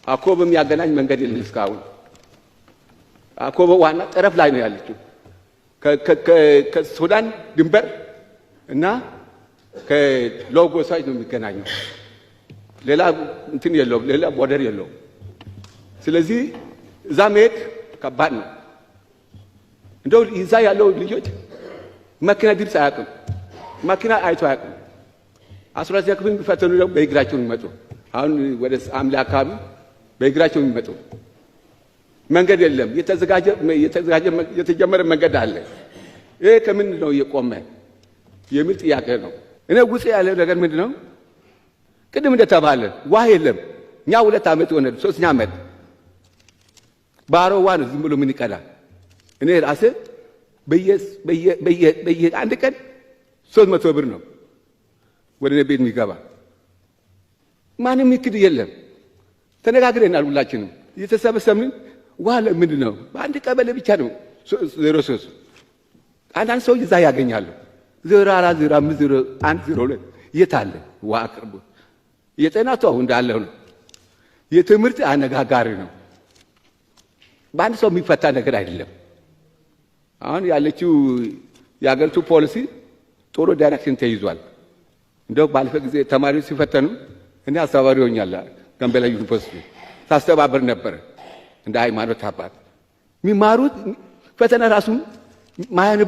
አኮቦ የሚያገናኝ መንገድ የለም እስካሁን። አኮቦ ዋና ጠረፍ ላይ ነው ያለችው፣ ከሱዳን ድንበር እና ከሎጎ side ነው የሚገናኘው። ሌላ እንትን የለውም፣ ሌላ border የለውም። ስለዚህ እዛ መሄድ ከባድ ነው። እንደው እዛ ያለው ልጆች መኪና ድምፅ አያውቅም፣ መኪና አይቶ አያውቅም። 12ኛ ክፍል የሚፈተኑ ደግሞ በእግራቸው የሚመጡ፣ አሁን ወደ ሐምሌ አካባቢ በእግራቸው የሚመጡ፣ መንገድ የለም። የተዘጋጀ የተጀመረ መንገድ አለ። ይሄ ከምን ነው የቆመ የሚል ጥያቄ ነው። እኔ ውስጥ ያለ ነገር ምንድን ነው? ቅድም እንደተባለ ውሃ የለም። እኛ 2 ዓመት ሆነ፣ ሶስተኛ ዓመት ባሮ ውሃ ነው ዝም ብሎ የምንቀዳ። እኔ ራሴ በየ አንድ ቀን 300 ብር ነው ወደ እኔ ቤት የሚገባ። ማንም ይክድ የለም። ተነጋግረናል። ሁላችንም እየተሰበሰብን ውሃ ለምንድን ነው? በአንድ ቀበሌ ብቻ ነው 03። አንዳንድ ሰዎች እዛ ያገኛሉ። 04፣ 05፣ 01፣ 02 የት አለ ውሃ አቅርቦት? የጤና ተው እንዳለ ነው። የትምህርት አነጋጋሪ ነው። በአንድ ሰው የሚፈታ ነገር አይደለም። አሁን ያለችው የአገሪቱ ፖሊሲ ጥሩ direction ተይዟል። እንደው ባለፈ ጊዜ ተማሪዎች ሲፈተኑ እኔ አስተባባሪ ሆኛለሁ። ጋምቤላ ዩኒቨርሲቲ ሳስተባብር ነበር። እንደ ሃይማኖት አባት የሚማሩት ፈተና ራሱን ማያነቡ